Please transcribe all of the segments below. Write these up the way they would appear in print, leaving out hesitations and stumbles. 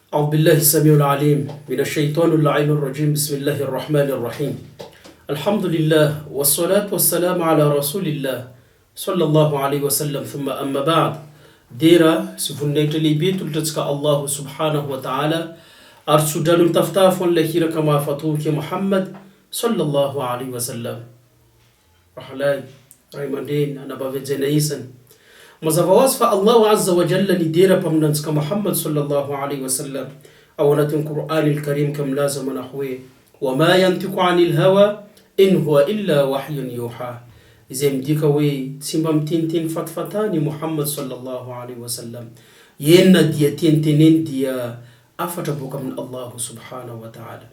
أعوذ بالله السميع العليم من الشيطان اللعين الرجيم بسم الله الرحمن الرحيم الحمد لله والصلاة والسلام على رسول الله صلى الله عليه وسلم ثم أما بعد Dera sy voninahitra lehibe tolotra antsika Allahu subhanahu wa ta'ala ary tsodrano mitafotafo an'ilay hiraka mahafatoky Muhammad sallallahu alaihi wasallam. Rahalahy, ray aman-dreny, anabavy hajaina isany. Mazava ho azy fa Allahu Azza wa Jalla nidera Mpaminanintsika Muhammad sallallahu alaihi wa sallam ao anatin'ny Qur'an al-Karim ka milaza manao hoe, Wa ma yantiqu anil hawa in huwa illa wahyun yuha izay midika hoe tsy mba miteniteny fatifatany i Muhammad sallallahu alaihi wa sallam, eny na dia teniteneny dia hafatra boaka amin'i Allahu subhanahu wa ta'ala.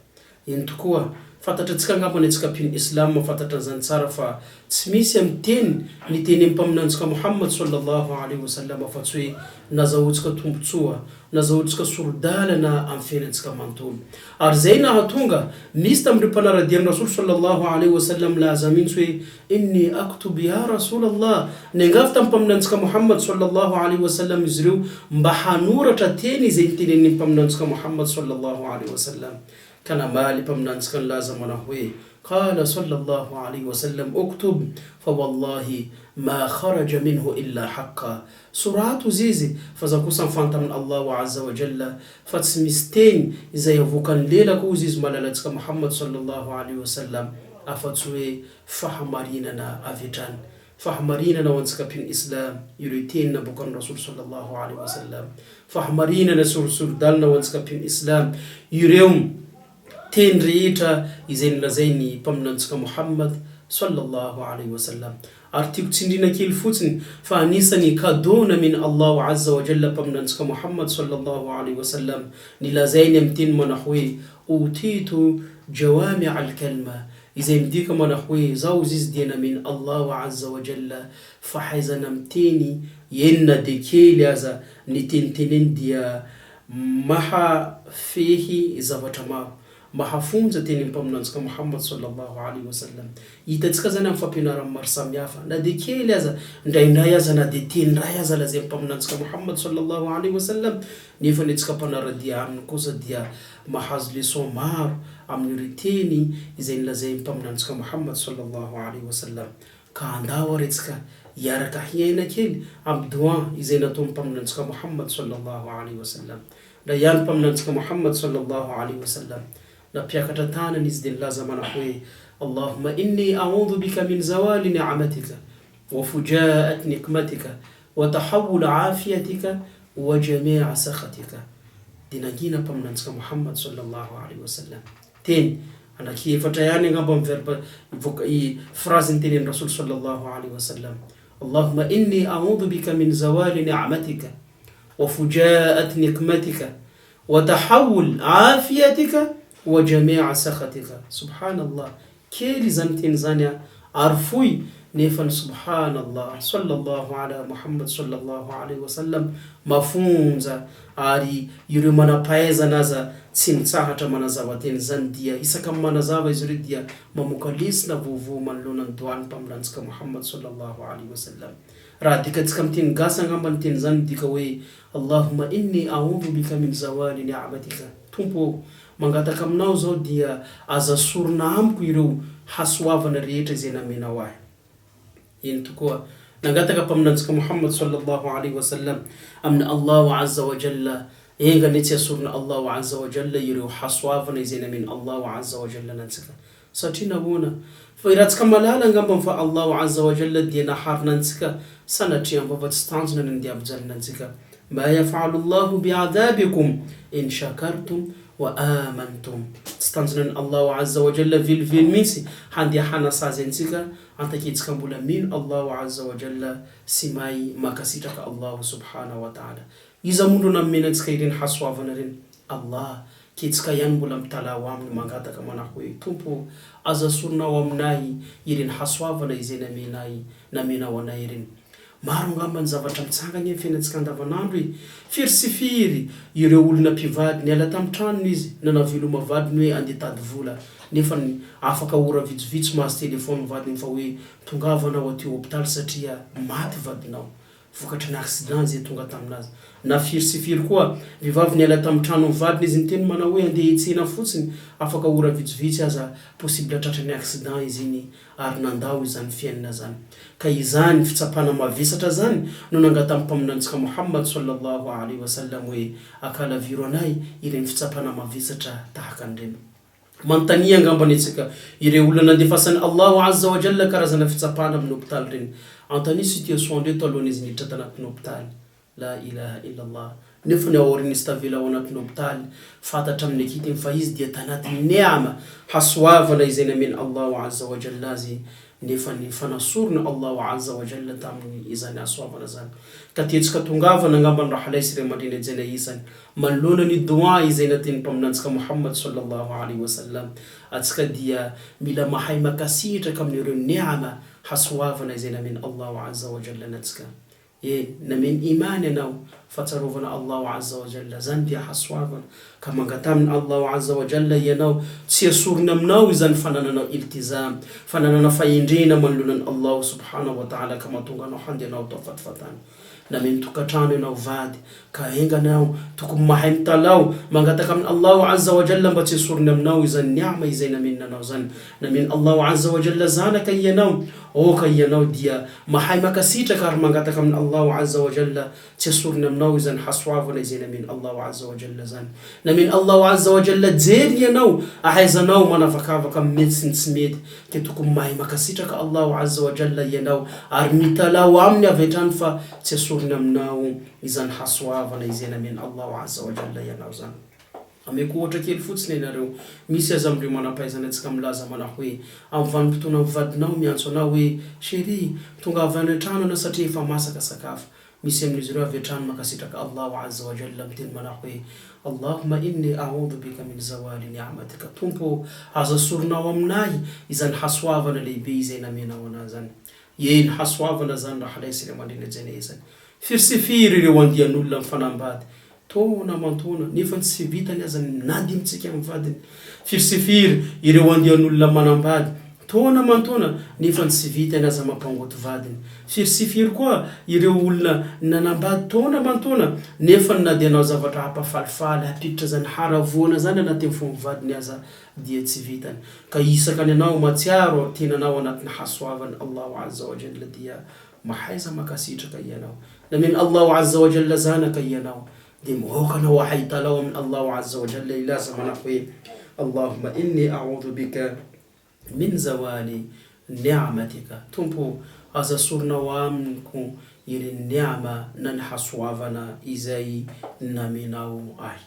Eny tokoa, fantatrantsika angamba ny antsika mpino Islam mahafantatra an'izany tsara fa tsy misy amin'ny teny nitenenin'ny Mpaminanintsika Muhammad sallallahu alaihi wa sallam afa-tsy hoe nazahoantsika tombontsoa, nazahoantsika sori-dalana amin'ny fiainantsika manontolo. Ary izay nahatonga nisy tamin'ireo mpanara-dia an'i Rasoly sallallahu alaihi wa sallam nilaza mihitsy hoe, Inni aktub ya Rasoul Allah, niangavy tamin'ny Mpaminanintsika Muhammad sallallahu alaihi wa sallam izy ireo mba hanoratra teny izay nitenenin'ny Mpaminanintsika Muhammad sallallahu alaihi wa sallam. Ka namaly Mpaminanintsika nilaza manao hoe, Qala sallallahu alaihi wa sallam, Uktub fa wallahi ma kharaja minhu illa haqqa, Sorato hozy izy fa za kosa mifanta amin'i Allahu azza wa jalla fa tsy misy teny izay avoakan'ny lelako hozy izy malalantsika Muhammad sallallahu alaihi wa sallam afa-tsy hoe fahamarinana avy hatrany. Fahamarinana ho antsika mpino Islam ireo teny naboakan'i Rasoly sallallahu alaihi wa sallam. Fahamarinana sy sorisoridalina ho antsika mpino Islam ireo teny rehetra izay nolazain'ny Mpaminanintsika Muhammad sallallahu alaihi wa sallam. Ary tiako tsindriana kely fotsiny fa anisan'ny cadeau namen'i Allahu azza wa jalla Mpaminanintsika Muhammad sallallahu alaihi wa sallam ny lazainy amin'ny teny manao hoe, Utitu jawami' al-kalma, izay midika manao hoe, Zaho hozy izy dia namen'i Allahu azza wa jalla fahaizana miteny, eny na dia kely aza ny teny teneny dia Mahafehy zavatra maro. Mahafonja tenin'ny Mpaminantsika Mohamad sallallahu alaihi wa sallam. Hitantsika izany amin'ny fampianarany maro samihafa, na dia kely aza, indraindray aza na dia teny iray aza lazain'ny Mpaminantsika Mohamad sallallahu alaihi wa sallam, nefa ny antsika mpanara-dia aminy kosa dia mahazo leçon maro amin'ireo teny izay nolazain'ny Mpaminantsika Mohamad sallallahu alaihi wa sallam. Ka andao ary antsika hiaraka hiaina kely amin'ny doua izay nataon'ny Mpaminanintsika Mohamad sallallahu alaihi wa sallam. Ndray ihany Mpaminanintsika Mohamad sallallahu alaihi wa sallam nampiakatra tanana izy dia nilaza manao hoe, Allahumma inni a'udhu bika min zawali ni'amatika wa fuja'at niqmatika wa tahawul afiyatika wa jami'a sakhatika. Dia nangina Mpaminanintsika Mohamad sallallahu alaihi wa sallam. Teny anaky efatra ihany angamba ny verbe voka i phrase nitenenin'i Rasoly sallallahu alaihi wa sallam, Allahumma inni a'udhu bika min zawali ni'matika wa fuja'at nikmatika wa tahawul afiyatika wa jami'a sakhatika. Subhanallah, Kely izany teny izany an, ary fohy, nefa ny Subhanallah, Sallallahu ala Muhammad Sallallahu alaihi wa sallam, mafonja, ary ireo manam-pahaizana aza tsy mitsahatra manazava teny izany dia isaka ny manazava izy ireo dia mamoaka lesona vaovao manoloana ny doan'ny Mpaminanintsika Muhammad Sallallahu alaihi wa sallam. Raha adikantsika amin'ny teny gasy angamba ny teny izany midika hoe, Allahumma inni a'udhu bika min zawali ni'matika, Tompo ô, Mangataka aminao izao dia aza sorona amiko ireo hasoavana rehetra izay namenao ahy. Eny tokoa, nangataka Mpaminanintsika Muhammad sallallahu alaihi wa sallam amin'i Allahu azza wa jalla, enga anie tsy hasorona Allahu azza wa jalla ireo hasoavana izay namen'i Allahu azza wa jalla antsika. Satria nahoana? Fa iratsika malala angambany fa Allahu azza wa jalla dia naharina antsika sanatria am-bava tsy tanjona ny andeha hampijalina antsika. Ma yaf'alu Allahu bi'adhabikum in shakartum wa amantum. Tsy tanjona an'i Allahu azza wa jalla velively mihitsy handeha hanasazy antsika antakentsika mbola mino Allahu azza wa jalla sy mahay mankasitraka Allahu subhanahu wa ta'ala. Iza moa no namena antsika ireny hasoavana ireny? Allah. Ketsika ihany mbola mitalaho aminy mangataka manao hoe, Tompo ô, aza asorinao aminay ireny hasoavana izay namenay namenao anay ireny. Maro angamba ny zavatra mitsanga anie ny fiainantsika andavanandro e! Firy sy firy ireo olona mpivady niala tamin'ny tranony izy nanao veloma vadiny hoe andeha hitady vola nefa afaka ora vitsivitsy mahazo telephone vadiny fa hoe tongava anao aty hopitaly satria maty vadinao. vokatry ny accident izay tonga taminazy. Na firy sy firy koa, vehivavy niala tamin'ny tranon'ny vadiny izy niteny manao hoe andeha hitsena fotsiny, afaka ora vitsivitsy aza possible tratran'ny accident izy iny ary nandao izany fiainana izany. Ka izany fitsapana mavesatra izany no nangatahan'ny Mpaminanintsika Mohamad sallallahu alaihi wa sallam hoe akalaviro anay ireny fitsapana mavesatra tahaka an'ireny. Manontania angambany antsika ireo olona nandefasan'i Allahu Azza wa Jalla karazana fitsapana amin'ny hopitaly ireny. Antanio situation ireto alohan'izy niditra tanatin'ny hopitaly. La ilaha illallah. Nefa ny ao aorian'izy tavela ao anatin'ny hopitaly, fantatra amin'ny akitiny fa izy dia tanatin'ny ni'ama, hasoavana izay namen'i Allahu Azza wa Jalla azy, nefa ny fanasorona Allahu Azza wa Jalla taminy izany hasoavana izany. Ka tiantsika tongavana angamba ny rahalahy sy ray aman-dreny hajaina isany, manoloana ny doua izay nataon'ny Mpaminantsika Mohamad sallallahu alaihi wa sallam, antsika dia mila mahay mankasitraka amin'ireo ni'ama, hasoavana izay namen'i Allahu Azza wa Jalla antsika. Eny, nameno iman ianao, fahatsiarovana Allahu Azza wa Jalla, zany dia hasoavana, ka mangataha amin'i Allahu Azza wa Jalla ianao, tsy esoriny aminao izany fanananao iltizam, fananana fahendrena manoloana an'i Allahu Subhanahu wa Ta'ala ka mahatonga anao handeha anao atao fatifatana. Nameno tokantrano ianao vady, ka engana ianao, tokony mahay mitalaho, mangataka amin'i Allahu Azza wa Jalla mba tsy esoriny aminao izany ni'ma izay nameno anao izany. Nameno Allahu Azza wa Jalla zanaka ianao, aoka ianao dia Mahay mankasitraka ary mangataka amin'i Allahu Azza wa Jalla tsy asoriny aminao izany hasoavana izay namen'i Allahu Azza wa Jalla izany. Namen'i Allahu Azza wa Jalla jery ianao ahaizanao manavakavaka amin'ny mety sy ny tsy mety dia tokony mahay mankasitraka Allahu Azza wa Jalla ianao ary mitalaho Aminy avy hatrany fa tsy asoriny aminao izany hasoavana izay namen'i Allahu Azza wa Jalla ianao izany. Ameko ohatra kely fotsiny ianareo, misy aza amin'ireo manam-pahaizana antsika milaza manao hoe, amin'ny vanim-potoana ny vadinao miantso anao hoe, Chérie, tongava any an-trano ianao satria efa masaka sakafo. Misy amin'izy ireo avy hatrany mankasitraka Allahu Azza wa Jalla miteny manao hoe, Allahumma inni a'udhu bika min zawali ni'matika, Tompo ô, aza asorinao aminahy izany hasoavana lehibe izay namenao anahy izany. Eny, hasoavana izany rahalahy sy ray aman-dreny hajaina izany. Firy sy firy ireo andian'olona mifanambady Taona aman-taona, nefa tsy vitany aza ny minady mitsika amin'ny vadiny. Firy sy firy ireo andian'olona manambady, taona aman-taona, nefa tsy vitany aza mampangoty vadiny. Firy sy firy koa ireo olona nanambady taona aman-taona, nefa na dia hanao zavatra hampafalifaly, hampiditra izany haravoana izany anatin'ny fon'ny vadiny aza dia tsy vitany. Ka isaka ny anao mahatsiaro tenanao anatin'ny hasoavan'i Allahu Azza wa Jalla dia Mahaiza mankasitraka ianao. Namen'i Allahu Azza wa Jalla zanaka ianao, dia mihoaka anao ahay hitalaho amin'i Allahu Azza wa Jalla hilaza manao hoe, Allahumma inni a'udhu bika min zawali ni'matika, Tompo ô, aza asorinao amiko ireny ni'ma na ny hasoavana izay namenao ahy.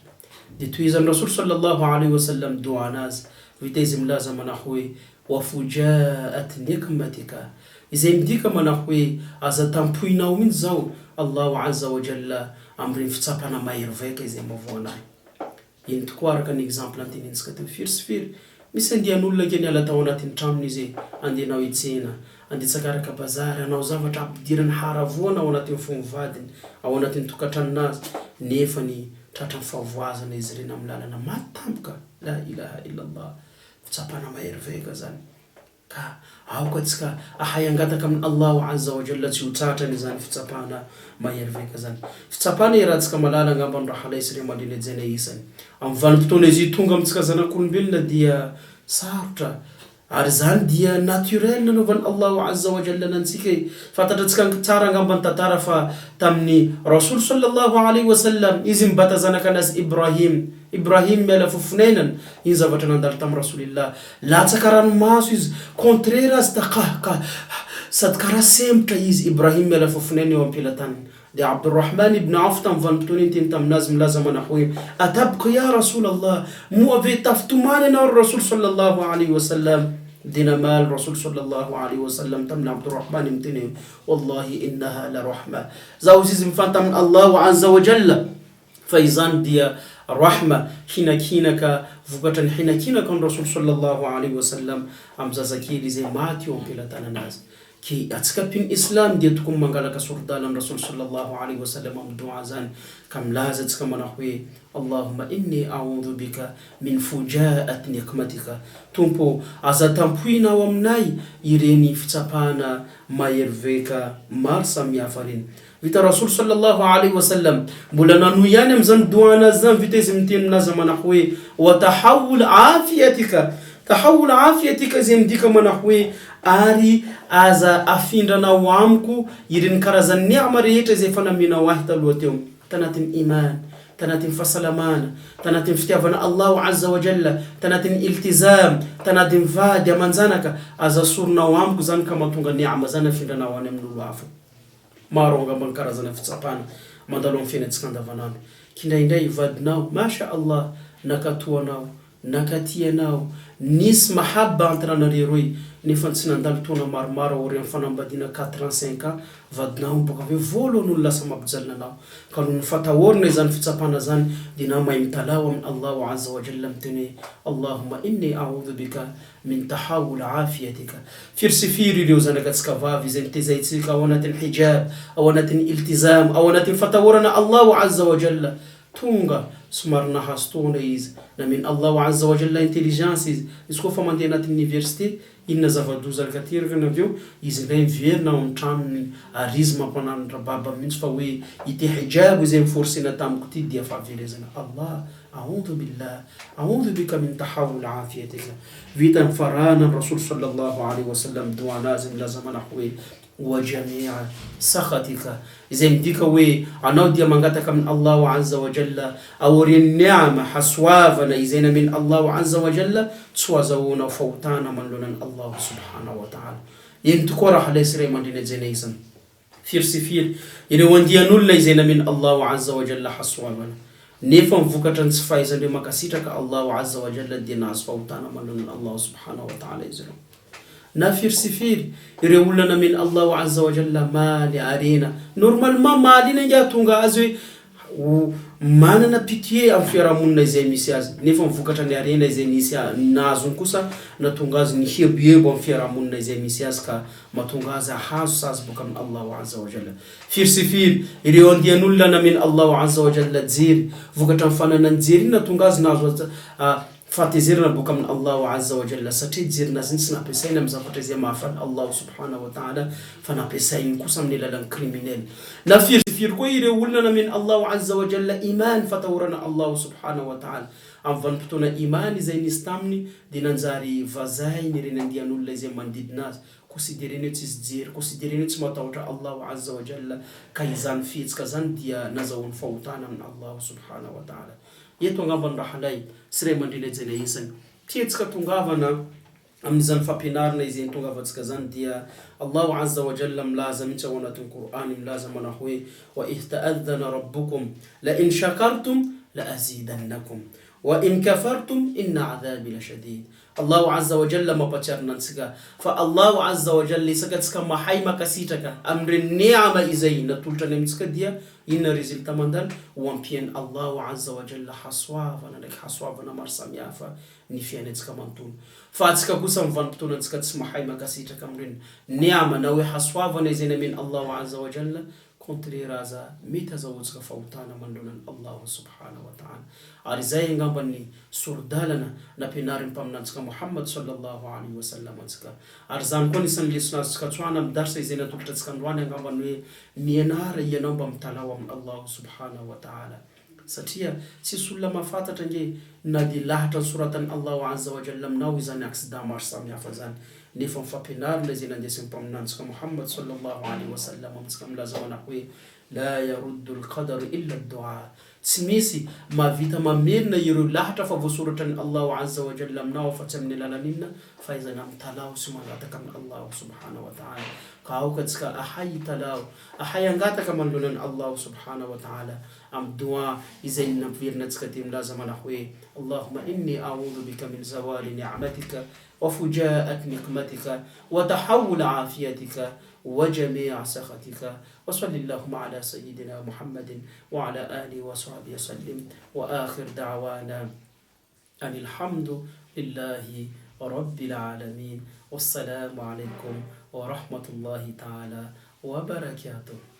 Dia tohizan'i Rasool sallallahu alaihi wa sallam doa-nazy, vita izy milaza manao hoe, Wa fuja'at niqmatika, izay midika manao hoe, aza tampohinao mihitsy izao Allahu Azza wa Jalla amin'ireny fitsapana mahery vaika izay mavoana ahy. Eny tokoa araka ny exemple antenenintsika teo firy sy firy, misy andian'olona ange niala tao anatin'ny tranony izy e, andeha hanao hetsena, andeha tsakaraka bazary, hanao zavatra hampidirany haravoana ao anatin'ny fon'ny vadiny, ao anatin'ny tokantranon'azy, nefany tratran'ny fahavoazana izy ireny amin'ny lalana maty tampoka, la ilaha illallah. Fitsapana mahery vaika zany. Ka aoka tsika ahay hangataka amin'i Allahu Azza wa Jalla tsy ho tratrany izany fitsapana mahery vaika zany. Fitsapana iarahantsika malala angamba ny rahalahy sy ray aman-dreny hajaina isany. Amin'ny vanim-potoana izy io tonga amintsika zanak'olombelona dia sarotra ary izany dia naturel nanaovan'i Allahu Azza wa Jalla antsika e. Fantatratsika tsara angamba ny tantara fa tamin'ny Rasool Sallallahu Alaihi wa Sallam izy mibata zanaka anazy Ibrahim Ibrahim miala fofonainana, iny zavatra nandalo tamin'i Rasoulillah, latsaka ranomaso izy, contraire azy taqahqah, sady karaha sempotra izy, Ibrahim miala fofonaina eo am-pelatanany, dia Abdourrahman ibn Auf tamin'ny vanim-potoana iny niteny taminazy milaza manao hoe, atabqa ya Rasoul-Allah, moa ve tafitomany ianao ry Rasoul sallallahu alaihi wa sallam, dia namaly Rasoul sallallahu alaihi wa sallam tamin'i Abdourrahman miteny hoe, wallahi innaha la rahma, zaho izy mifanta amin'i Allahu azza wa jalla, fa izany dia rahma, hinakinaka, vokatra ny hinakinaka ny Rasool sallallahu alaihi wa sallam amin'ny zazakely izay maty eo am-pelatanana azy. Ke antsika mpino Islam dia tokony mangalaka sori-dalan'ny Rasool sallallahu alaihi wa sallam amin'ny doua zany, ka milaza antsika manao hoe, Allahumma inni a'udhu bika min fuja'at niqmatika, Tompo ô, aza tampohina ao aminay ireny fitsapana mahery vaika maro samihafa ireny. Vita Rasool sallallahu alaihi wa sallam mbola nanohy ihany amin'izany doa-nazy izany, vita izy miteny milaza manao hoe, Wa tahawul afiyatika, tahawul afiyatika izay midika manao hoe, ary aza afindranao amiko ireny karazan'ny ni'ma rehetra izay efa namenao ahy taloha teo, tanatin'ny iman, tanatin'ny fahasalamana, tanatin'ny fitiavana Allahu azza wa jalla, tanatin'ny iltizam, tanatin'ny vady aman-janaka, aza asorinao amiko izany ka mahatonga ni'ma izany afindranao any amin'olo hafa. Maro angamba ny karazana fitsapana mandalo amin'ny fiainantsika andavanandro. Kindraindray vadinao, Masha Allah, nankatoa anao, nankatia anao, nisy mahabba entre anareo roy, nefa tsy nandalo taona maromaro aorian'ny fanambadiana quatre ans, cinq ans, vadinao boka avy eo voalohany olo lasa mampijalina anao. Ka noho ny fatahorana izany fitsapana zany dia na mahay mitalaho amin'i Allahu azza wa jalla miteny hoe, Allahumma inni a'udhu bika min tahawul afiyatika. Firy sy firy ireo zanakatsika vavy izay nitezaintsika ao anatin'ny hijab, ao anatin'ny iltizam, ao anatin'ny fatahorana Allahu azza wa jalla, tonga somary nahazo taona izy, namen Allahu azza wa jalla intelligence izy, izy koa fa mandeha anatin'ny université, inona zava-doza alikateraka avy eo, izy indray miverina ao amin'ny tranony ary izy mampananatra baba mihitsy fa hoe ity hijab izay mi-forcer-na tamiko ity dia fahaverezana Allah A'oudhu billah, a'oudhu bika min tahawul afiyatika. Vita ny farana ny Rasool sallallahu alaihi wa sallam doa-nazy milaza manah hoe, wa jami'a sakhatika, izay midika hoe, anao dia mangataka amin'i Allahu azza wa jalla aorian'ny ni'ama, hasoavana, izay namen'i Allahu azza wa jalla, tsy ho azahoanao fahotana manoloana an'i Allahu subhanahu wa ta'ala. Eny tokoa rahalahy sy ray aman-dreny hajaina isany. Firy sy firy ireo andian'olona izay namen Allahu Azza wa Jalla hasoavana, nefa ny vokatra ny tsy fahaizandreo mankasitraka Allahu Azza wa Jalla dia nahazo fahotana manoloana an'i Allahu Subhanahu wa Ta'ala izy ireo. Na firy sy firy ireo olona namen Allahu Azza wa Jalla maly, harena, normalement maly iny ange hahatonga azy hoe ho manana pitié amin'ny fiarahamonina izay misy azy, nefa ny vokatra ny harena izay nisy nahazony kosa nahatonga azy nihebohebo amin'ny fiarahamonina izay misy azy ka mahatonga azy hahazo sazy boaka amin'i Allahu Azza wa Jalla. Firy sy firy ireo andian'olona namen'i Allahu Azza wa Jalla jery, vokatra ny fananany jery iny nahatonga azy nahazo fahatezerana boaka amin'i Allahu Azza wa Jalla satria jerinazy iny tsy nampiasainy amin'ny zavatra izay mahafaly Allahu Subhanahu wa Ta'ala fa nampiasainy kosa amin'ny alalan'ny criminel. Na firy sy firy koa ireo olona namen'i Allahu Azza wa Jalla iman, fatahorana Allahu Subhanahu wa Ta'ala. Amin'ny vanim-potoana iman izay nisy taminy dia nanjary vazainy ireny andian'olona izay manodidina azy, considereny hoe tsisy jery, considereny hoe tsy matahotra Allahu Azza wa Jalla, ka izany fihetsika izany dia nazahoany fahotana amin'i Allahu Subhanahu wa Ta'ala. Eto angamba ny rahalahy sy ray aman-dreny hajaina isany. Tiantsika tongavana amin'izany fampianarana izay nitongavantsika izany dia Allahu Azza wa Jalla milaza mihitsy ao anatin'ny Kor'any milaza manao hoe, Wa idh ta'adhana rabbukum la in shakartum la azidannakum wa in kafartum inna adhabi la shadid. Allahu Azza wa Jalla mampatsiarina antsika fa Allahu Azza wa Jalla isaka antsika mahay mankasitraka amin'ireny ni'ama izay natolotrany amintsika dia inona résultat mandalo? Ho ampian'i Allahu Azza wa Jalla hasoavana ndraiky hasoavana maro samihafa ny fiainantsika manontolo. Fa antsika kosa amin'ny vanim-potoanantsika tsy mahay mankasitraka amin'ireny ni'ama na hoe hasoavana izay namen'i Allahu Azza wa Jalla, contraire aza mety azahoantsika fahotana manoloana an'i Allahu Subhanahu wa Ta'ala. Ary izay angamba ny sori-dalana nampianarin'ny Mpaminantsika Mohammad Sallallahu Alaihi wa Sallam antsika. Ary izany koa anisan'ny lesona azontsika tsoahana amin'ny dars izay natolotra antsika androany angamba ny hoe mianara ianao mba mitalaho amin'i Allahu Subhanahu wa Ta'ala. Satria tsisy olona mahafantatra ange na dia lahatra nosoratan'i Allahu Azza wa Jalla aminao izany accident maro samihafa izany, nefa ny fampianarana izay nandesin'ny Mpaminanintsika Muhammad Sallallahu Alaihi wa Sallam amintsika milaza manah hoe, La yaruddu al-qadar illa ad-du'a, tsy misy mahavita mamerina ireo lahatra fa voasoratran'i Allahu Azza wa Jalla aminao afa-tsy amin'ny alalan'inona? Fahaizana mitalaho sy mangataka amin'i Allahu Subhanahu wa Ta'ala. Ka aoka antsika ahay hitalaho, ahay hangataka manoloana an'i Allahu Subhanahu wa Ta'ala. Amin'ny doua izay nampiverina antsika dia milaza manah hoe, Allahumma inni a'udhu bika min zawali ni'matika wa fujaat niqmatika wa tahawul afiyatika wa jami'a sakhatika wa salli Allahumma ala sayyidina Muhammadin wa ala alihi wa sahbihi wa sallim wa akhir da'wana anilhamdu lillahi rabbil alamin wassalamu alaikum wa rahmatullahi ta'ala wa barakatuh.